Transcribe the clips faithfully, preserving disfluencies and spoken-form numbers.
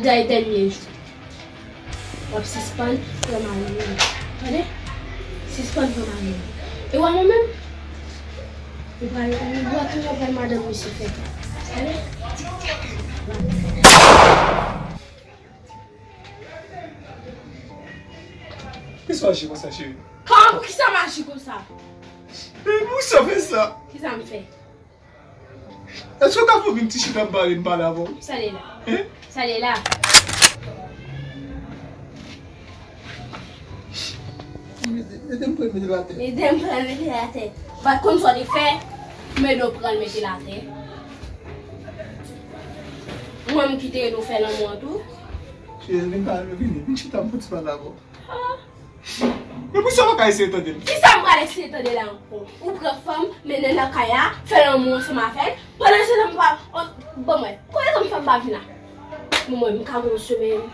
Sa e dènye jou. W ap sispann pran mari moun. Tande? Sispann pran mari moun. E w a mwen menm? Ou pral, ou pral tounen pran madanm misye fè. Tande? Kisa w aji konsa, cheri? Kòman poukisa m aji konsa? E poukisa w fè sa? Kisa m fè? Èske w ka fè yon ti chita m pale, m pale avè w? Sa l ye la? Hein? Sa l ye la? Ede m pran l mete l atè. Ede m pran l mete l atè. Ou pa t konn sa w te fè? M ede w pran l mete l atè. Mwen m ki te ede w fè lanmou an tou. Cheri, vin pale, vini, vin chita m fouti pale avè w. Ah. Men poukisa w pa ka eseye tande m? Kisa m pral eseye tande la ankò? Ou pran fanm, mennen nan kay la, fè lanmou ansanm avè l. Pandan se tan m pa, oh, ban mwen. Konbyen tan m fè m pa vin la? Ban mwen, m ka gen yon semèn.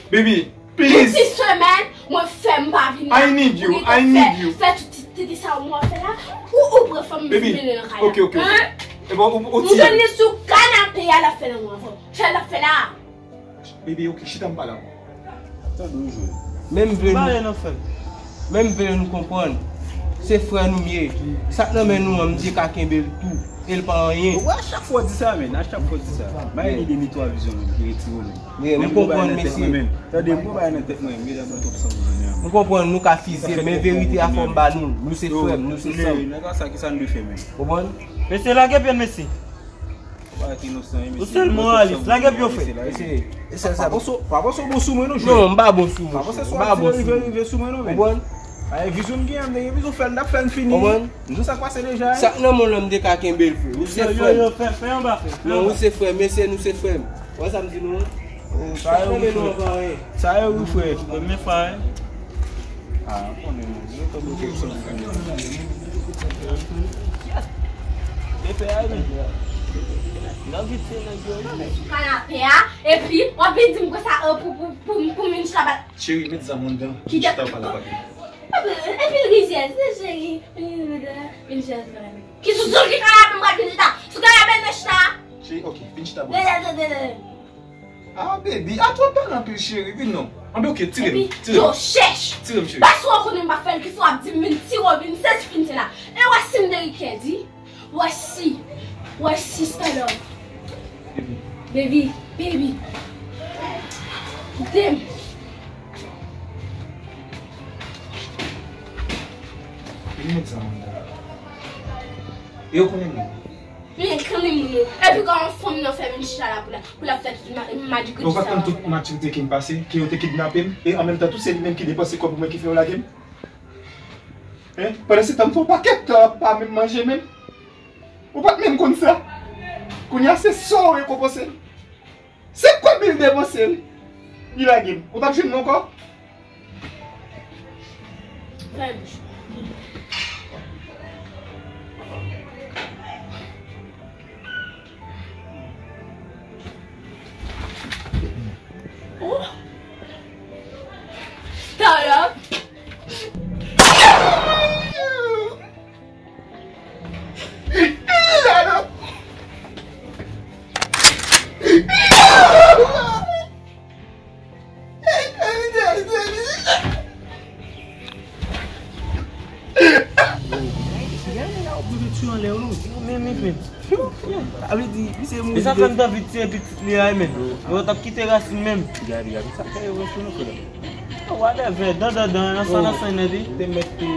Baby, please. Yon ti semèn, mwen fè m pa vin la. I need you, I need you. Fè tout ti, ti, ti sa w mwen fè la. Ou, ou pran fanm, mennen nan kay la. Baby, ok, ok, ok. Hein? E bon, ou, ou, ou... M jwenn li sou kanape a, l ap fè lanmou avè w. Sa l ap fè la? Bebe, ok, chita m pale avè w. Tande w jwe. Men m vle nou, men m vle nou konprann. Se frè nou m ye. Sa k nan men nou an, m di ka kenbe l tou. E l pa anyen. Ou wè, a chak fwa w di sa, men. A chak fwa w di sa. Bay lide ni twa vizyon, men, ki retire w, men. Men m konprann, mesye. Tande, m pran bagay nan tèt mwen, men, medam, mwen twòp sanwont jodi a. M konprann, nou ka fizye, men verite a fò m ba nou. Nou se frè m, nou se sè m. Nèg sa, kisa n dwe fè, men? Konprann? Mesye, lage pye n, mesye. Ou sèl moralis, lage pye w, frè. Mesye, e sèl sa. Pa panse, pa panse w bon sou mwen non, jwè. Non, m pa bon sou mwen. Pa panse sou a ti rive, rive sou mwen non, men. Konprann? Ay, vizyon m genyen, m te gen vizyon fè l, n ap fè l fini. Konprann? M di w sa k pase deja. Sa k nan men w lan, m te ka kenbe l, frè. Ou se frè m. Yo, yo, fè, fè anba, frè. Non, ou se frè m, mesye, nou se frè m. Ou wè sa m di nou an? Sa yo wi, frè. Sa yo wi, frè. Premye fwa, wi. Ah, m konnen, non. Yo, tankou kèk sòt. Epè a, men. Nan vit se nèg yo, wi. Sou kanape a, epi w ap vin di m konsa, euh, pou, pou, pou, pou m vin chita bat. Cheri, met zam ou anndan. Kite. Chita w pale avè m. Epi l rizyèz, men cheri. Vin chita sou kanape. Ki sou, sou ki kanape m pral vin chita? Sou kanape m chita. Cheri, ok, vin chita bò. Dede, dede, dede. Ah, baby, a twò pale anpil, cheri, vin non. Anben, ok, tire m, tire m. Epi, yo chèch. Tire m, cheri. Paske w konnen m pa fè l, ki fè w ap di m vin tire w, vin sezi fin se la. E wè si m derikè, di. Wè si, wè si, Star Love. Baby. Baby, baby. Koute m. Vin met sa, manda. E yo konnen m. Men kanmenm, epi kòman fanm nan fè vin chita la pou la, pou l ap fè tout ma-, madigri sa yo? Ou pa t konn tout matirite ke m pase, ke yo te kidnape m, e an menm tan tou se li menm ki depanse kòb mwen ki fè yo lage m? Hein? Pandan se tan m fè yon pakèt tan ap pa menm manje menm. Ou pa t menm konn sa. Kounye a se sa w rekonpanse l. Se kòb li depanse l, li lage m. Ou t ap jwenn mwen ankò? Fèm. Oh! Tara! Gade la, ou pran ti anlè w non. Men, men, men. Sa vle di, misye mouri. E sa fè m t anvi tiye pitit li a, men. Yo t ap kite rasin menm. Gade, gade, sa fè yo sou nou, frè. Whatever, dan, dan, dan, nan sa, nan sa, nan di. Te mèt te,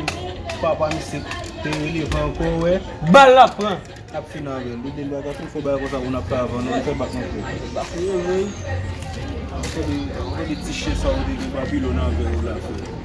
papa misye te rele ankò, wè. Bal la pran. N ap fini avè l. Li te dwa ta fè bagay konsa pou n ap fè avan, non, n fè bak nan kò. Gade, gade ti chen sa ou te gen Babilòn avè w la, frè.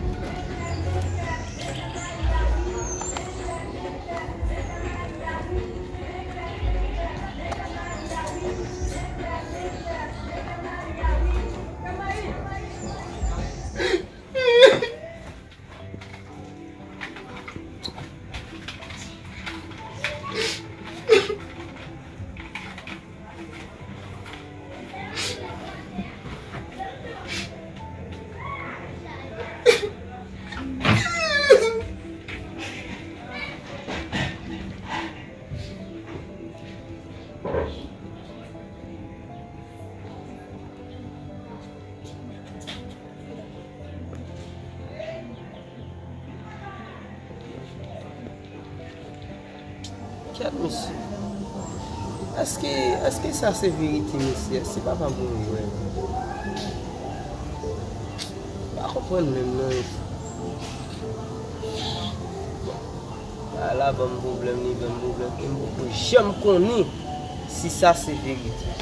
Mesye, èske, èske sa se verite, mesye? Èske papa mouri vrèman? M pa konprann menm, non. Bagay la ban m pwoblèm, li ban m pwoblèm, e m poko janm konnen si sa se verite.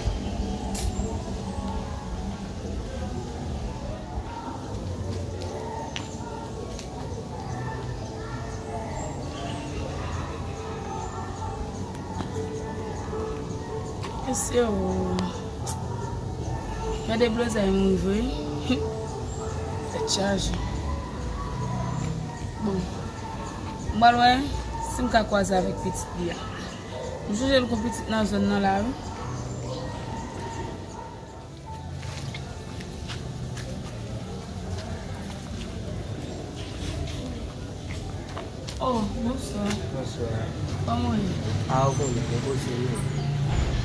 Mesye o. Gade blozay moun vre. Tèt chaje. Bon. M pral wè si m ka kwaze avèk pitit li a. M sonje l gon pitit nan zòn nan la, wi. Oh, bonswa. Bonswa. Kòman w ye? A, ou konnen, mwen kote nou.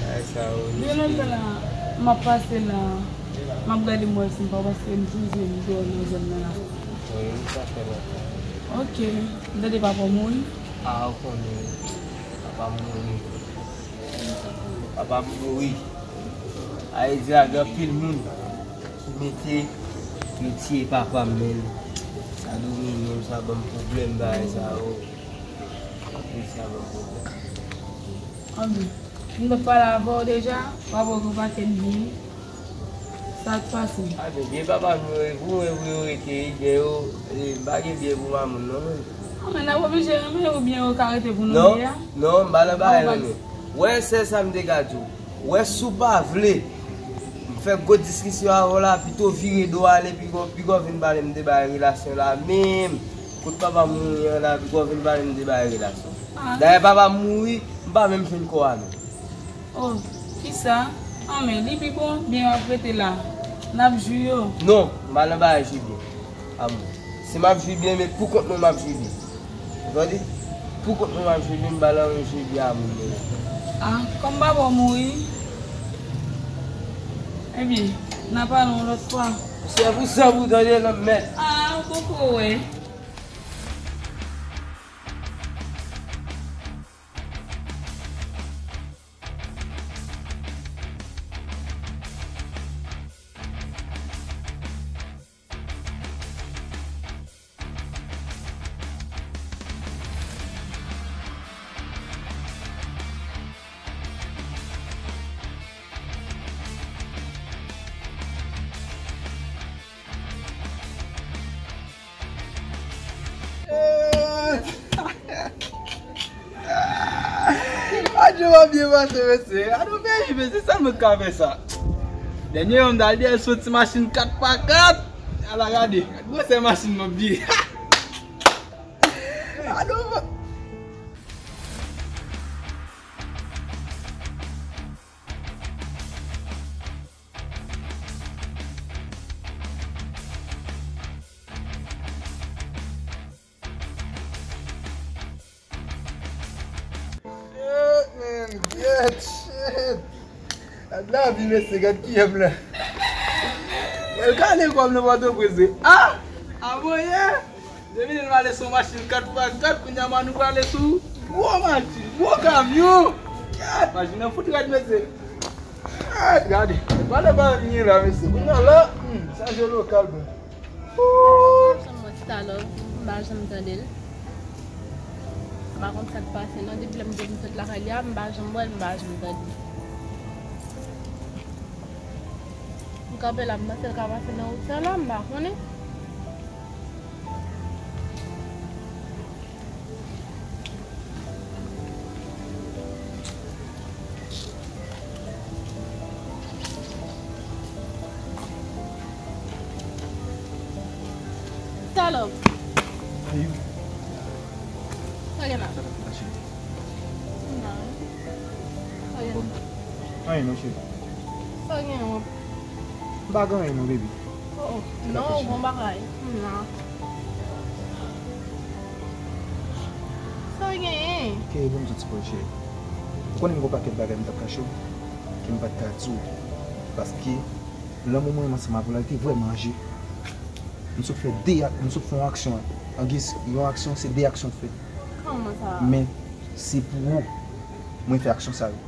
Bagay sa yo, gen lontan la, m ap pase la, m ap gade m wè si m pa, paske m toujou m deyò nan zòn nan la. Wi, sa fè lontan. Ok. M tande papa w mouri? A, ou konnen, papa m mouri. Papa m mouri. A, e di a gen anpil moun ki mete yo tiye papa m, men sa domine m, sa ban m pwoblèm, bagay sa yo. Anpil sa ban m pwoblèm. Anben, m t ap pale avè w deja, papa w gen pakèt byen. Sa k pase? A, men byen papa m yo, e pou mwen, pou yo rete, e byen yo, e m pa gen byen pou mamoun, non, men. Anben, n ap oblije renmen oubyen yo ka rete pou nou byen? Non, non, m pa nan bagay renmen. Wè, sèl sa m te ka di w. Wè, si w pa vle, m fè gwo diskisyon avè w la, pito vire do ale, piko, piko vin pale m de bagay relasyon la menm. Kot papa m mouri an la, piko vin pale m de bagay relasyon. Dayè, papa m mouri, m pa menm jwenn kò a menm. Oh, kisa? Anben, li pi bon, byen w ap rete la. N ap jwi yo. Non, m pa nan bagay jwi byen. Amou. Si m ap jwi byen, men pou kont mwen m ap jwi byen. Ou tande? Pou kont mwen m ap jwi byen, m pa nan jwi byen a moun menm. A, kòm papa w mouri. Ebyen, n a pale yon lòt fwa. Se pou sa pou tande nan mèt. A, ou poko wè. Adje w ap byen pase, mesye. Gade yon peyi, mesye, sèlman k ka fè sa. Dènye an, m t al dèyè soti machin kat pa kat. Ala gade, gade gwosè machin m ap vire. Gade yon Shit, man, get shit. Gad lavi, mesye, gad kiyè m la. Mwen kale kò m nan Pòtoprens wi. Ah! Aboye! Depi lè n prale sou machin kat pa kat, kounye a nou prale sou gwo machin, gwo kamyon. Gad! Machin nan fout rèd, mesye. Gad, gade. Gade pa vini la, mesye. Kounye a la, hmm, chaje lokal, bon. Ooh! Son mwen Stalove, m pa janm tande l. M pa konn sa k pase non, depi lè m te vin sot lakay li a, m pa janm wè l, m pa janm tande l. M kanpe la, m panse l ka pase nan wout sa la, m pa konnen. Stalove. Ayo. Sa gen la? Sa k ap pase? Sa gen la? Anyen non, cheri. Sa gen la? M pa gen anyen non, baby. Oh, oh. Non, ou gon bagay. Hmm, nan. Sa w genyen? Ke bon, m soti pou cheri. Ou konnen m gon pakèt bagay m t ap kache w, ke m pa t ka di w. Paske lanmou mwen ansanm avè w la, li te vrèman anje. M sot fè de ak, m sot fè yon aksyon. Angiz, yon aksyon, se de aksyon k fèt. Kòman sa? Men, se pou ou. mwen fè aksyon sa yo.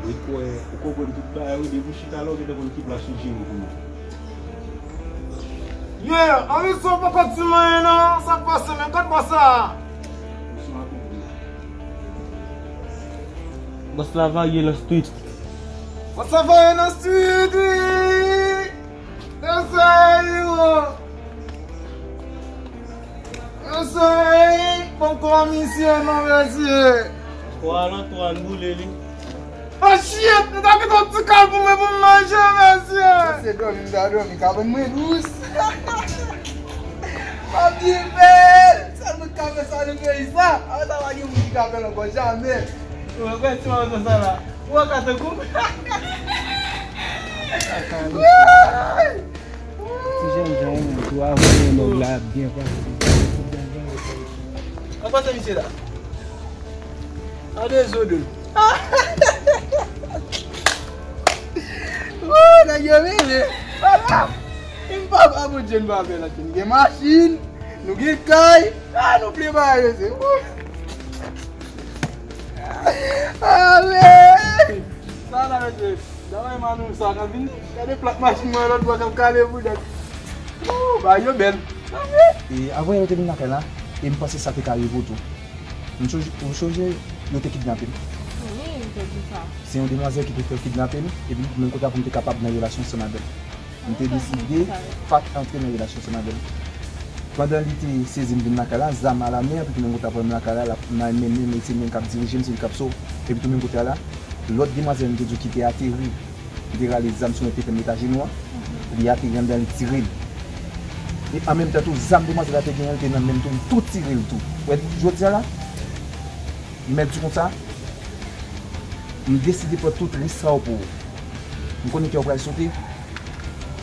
Mwen kwè ou konprann tout bagay wi, depi w chita la ou gentan konn ki plas ou jere pou ou. Ye, anvi sa w poko di m anyen non, sa k pase menm, gad bò sa. Misyon akonpli. Bòs la varye nan street. Bòs la varye nan street wi. Mesye, yo. Mesye, poko misye non mesye. Kwa lan twa n boule li. Oh shit, nou ta kite yon ti kal pou mwen pou m manje mesye. Se dòmi m ta dòmi, kabann mwen dous. M ap byen bèl. Sèl moun k ka fè sa nan peyi sa. Apre sa pa gen moun ki ka fè l ankò jamè. Ou wè ti mawozo sa la. Ou wè ka tankou m. Ti jènjan wi, tou a voye nèg la ap byen pase. An pase misye la. An de zo de. Woo, nèg yo mele. Ala. M papa Bondye m pa fè lòt. Nou gen machin, nou gen kay. Ah, nou plen bagay yo se. Woo. Ale. Sa la mesye. Daway manou sa ka vini. Gade plak machin mwen lòt bò k ap kale pou dat. Woo, bagay yo bèl. E avan yè yo te vin lakay la, e m panse sa te ka rive w tou. M sonje, ou sonje, yo te kidnape m. Wi, m te di sa. Se yon demwazèl ki te fè kidnape m, epi m te menm kontan pou m te kapab nan relasyon ansanm avè l. M te deside pa t antre nan relasyon ansanm avè l. Pandan li te sezi m vin lakay la, zam alamen, epi tou menm kote apre m lakay la, l ap mennen m, e se li menm k ap dirije m, se li k ap sove. Epi tou menm kote a la, lòt demwazèl m te di w ki te ateri, ki te rale zam sou mwen, te fè m met ajenou an, li ateri anndan, li tire l. E an menm tan tou, zam demwazèl la te genyen, li te nan men m tou, li tou tire l tou. Ou wè, jodi a la, m mèt di w konsa, m deside pran tout risk sa yo pou ou. M konnen kè w pral sote,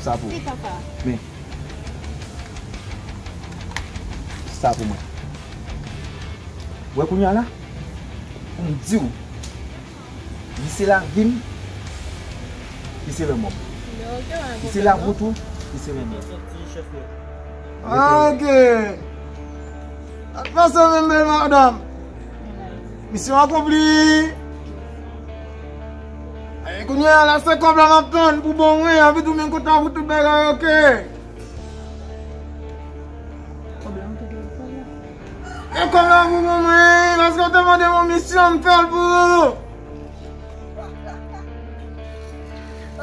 sa pou ou. Ki sa sa? Men, sa pou mwen. Ou wè kounye a la, pou m di w, li se lavi m, li se lanmò m. Li se lavi w tou, li se lanmò m. Ah, ok. Ak pase menm bèl madanm. Misyon akonpli. E kounye a la, se kòb la m ap tann pou bon mwen, anvi tou menm kontan pou tout bagay, ok. E kòb la pou bon mwen, paske w te mande m yon misyon, m fè l pou ou.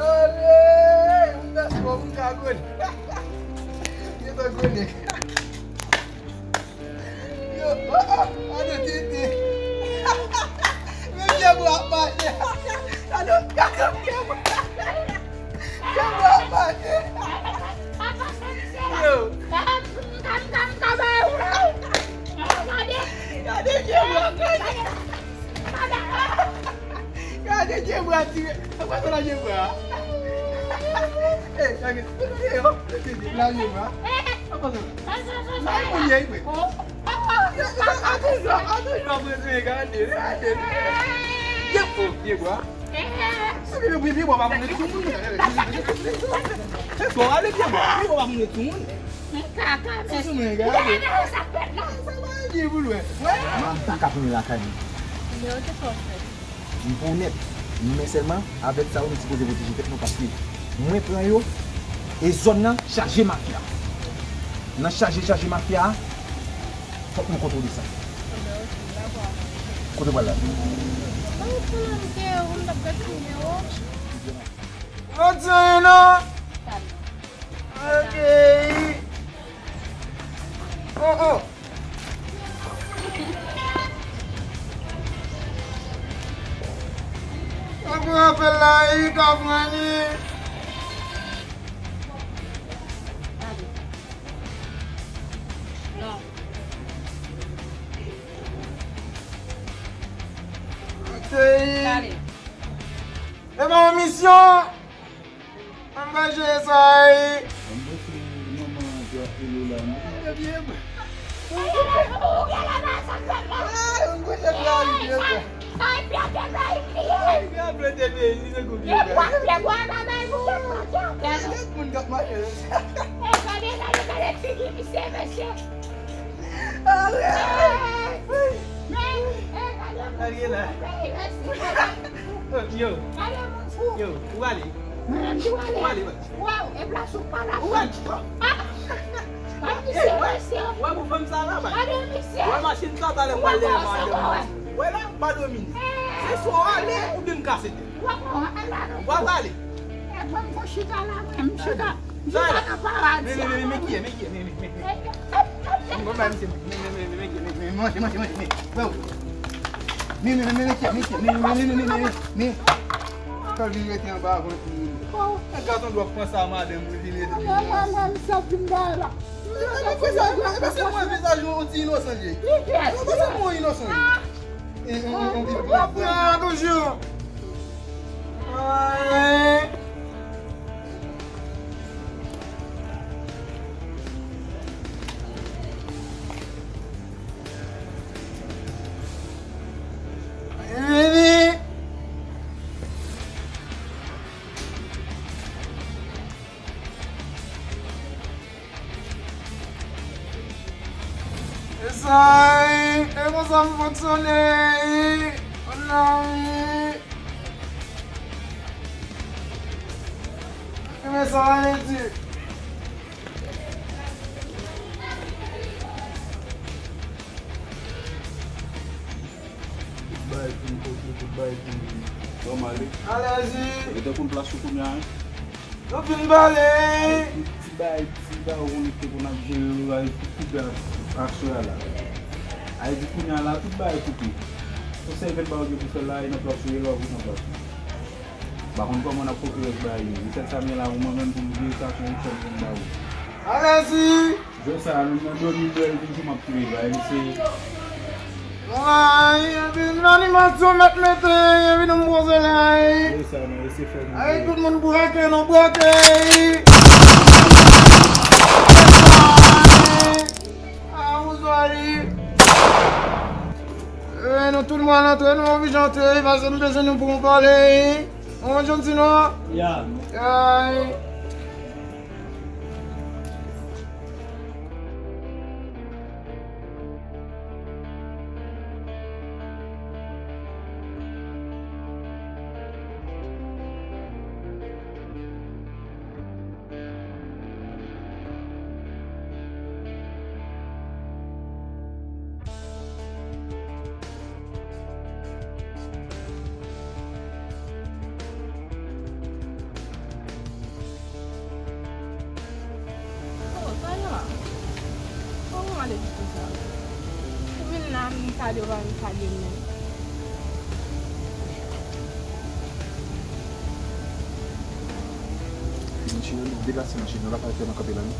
Ale, m nan spò, m ka gole. Gentan gole. Yo, oh, oh, gade tete. Men pye bwa ap mache. Gade, gade pye bwa. Pye bwa ap mache. Yo. Gade pye bwa. Gade pye bwa tire. Sa pase la pye bwa? Eh, gade. Gade pye bwa. Sa pase la. Sa moun ye, wi. Attention, attention, attention, gade, gade. Pye bwa, pye bwa. Pye bwa pa moun sou moun. Bon, ale pye bwa. Pye bwa pa moun sou moun. Sou moun, gade. Sa pa gen pou lwen. M pa ka tounen lakay mwen. Nimewo te fè w fè. M pa onèt. Men sèlman, avèk sa yo, nou sipoze pwoteje tèt nou paske mwen pran yo, e zòn nan chaje mafya. Nan chaje, chaje mafya a, fòk nou kontwole sa. Kote w pral la? Mwen di anyen non. Ok. Oh, oh. Ay, Kafrani. Non. Ey. Gade. E pa yon misyon. Ann va jere sa, ey. Mwen panse manman an te ap rele w la, non. Mwen panse manman an te ap rele w la, non. Gade moun k ap mache. Gade la. Yo. Yo, ou ale. Ou ale, ou ale. Waw, e plas ou pa la. Ou ale. Ah. Gade misye, mesye. Wè pou fanm sa la, bay. Gade misye. Wè machin sa talè pral leve madanm. Wè la, pa domine. Se swa w ale oubyen m kase tèt. W ap ale. E ban m fon chita la, mwen, m chita. M chita nan paradi. Men, men, men, men, men, men, men, men, men, men, men. Bon, men, men, men, men, men, men, men, men, men, men, manje, manje, manje, men. Wè w. Men, men, men, men, men, men, men, men, men, men, men, men, men. Fè l vin rete anba avan tout moun. Nèg gason dwòg pran sa madanm ou vin rete. Mwen, mwen, mwen, m sot vin dèyè la. E pa se mwen vizaj yon ti inosan li ye. Li fè. E pa se mwen inosan li ye. Ah. E, e, e, e, e, e, toujou. Ay. Vini. E sa, e konsa m fonksyone, e, mezanmi. E men sa, mezanmi. Tout bagay fin kote, tout bagay fin nòmal, wi. Alèzi. Ou te konn plas ou kounye a, wi. Nou fin pale. Ti bagay, ti bagay ou konnen te konn ap jere yo, ay, tout koupe ak, ak sou la la. Ay, di kounye a la, tout bagay koupe. Yon sèl grenn bagay ou gen pou fè la, e nan plas ou ye la, ou nan plas ou. M pa konn kòman n ap koke rès bagay yo. Resèt sa m gen la pou mwen menm pou m jere sa, se yon sèl grenn bagay. Alèzi! Jwè sa a, menm nan dòmi m wè l vin di m ap touye l, bagay misye. Ay, epi nan animasyon mèt mete, epi nou m poze la, ay. Jwè sa a, non, ese fè nou. Ay, tout moun brake, nou brake, ay. A, ou swa li. E, nou tout moun antre, nou oblije antre, paske m bezwen nou pou nou pale, ay. Ou konprann sa m di nou an? Ya. Ay. Oh, Tanya! Kòman w ale piti sa? Ou vin la, m salye w, pa vin salye m menm. Machin nan, deplase machin nan, pa fè machin nan kanpe la, non.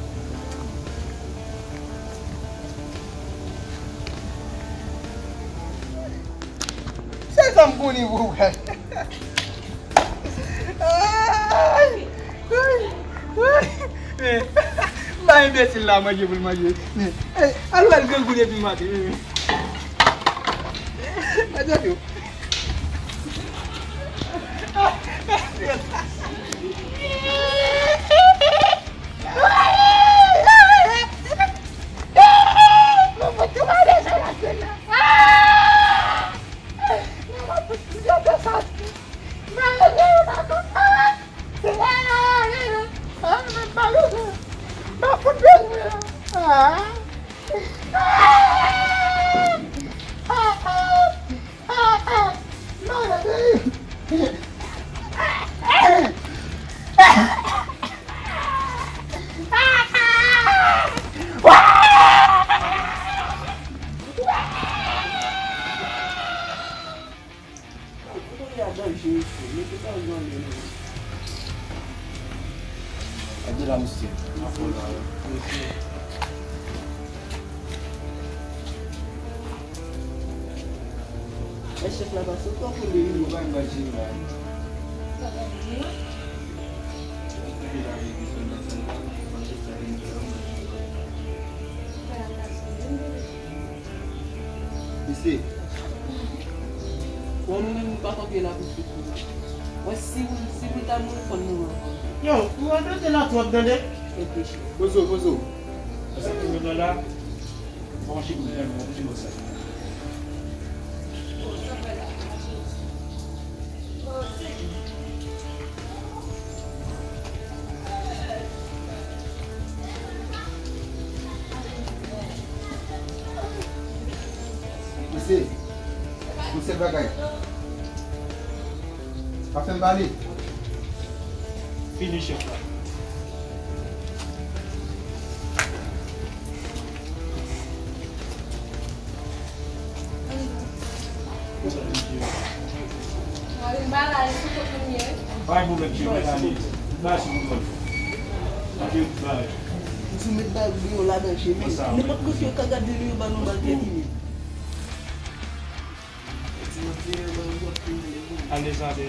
Se sa m konnen pou w fè. Ay! Ay! Ay! Men, m ba enbesil la manje pou l manje. Men, ay, al wè l grangou depi maten. Men, men. Gade yo. Gade la, mesye. Mwen chèf la pa sot twò koule wi. Mesye. Bon, nou menm, nou pa kanpe la pou soufri. Mwen, si nou, si nou ta mouri, fò nou mouri ansanm. Yo, ou antre la twòp, tande? Reflechi. Poze w, poze w. Sa ki mwen la, branche pou mwen, mwen, mwen, mwen, sa. Mesye, yon sèl bagay. Pa fè m pale. Fini chèf la. Pa gen pwoblèm, chèf, mèt ale. Mèsi pou kòl. Mèsi pou kòl. Mèsi, bay. Ou sou mèt bay, ou gen yon ladan, chèf. Nenpòt kote yo ka gade li, yo ba nou bal tèt li. Ale, ale.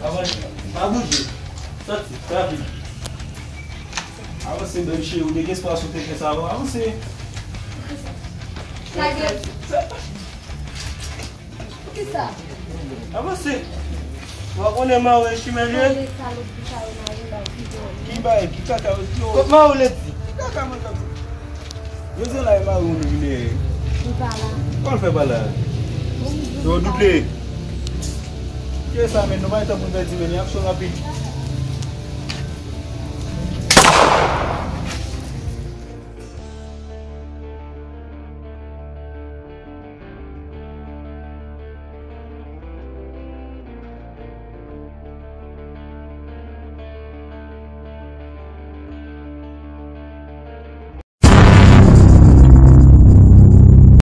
Avanse. Pa bouje. Sòti. Rapid. Avanse, bèl cheri. Ou te gen espwa sou teren sa a. Avanse. Lage. Poukisa? Avanse. Ou pa konnen mawe chimè l ye? Ki bay, ki kaka yo di yo? Kot mawe l di? Ki kaka mwen kap di? Yo se la e mawe ou nou vin dèyè. Li pa la. Kòman l fè pa la? Yo doute. Ki sa, men nou pa gen tan pou n pèdi, men aksyon rapid.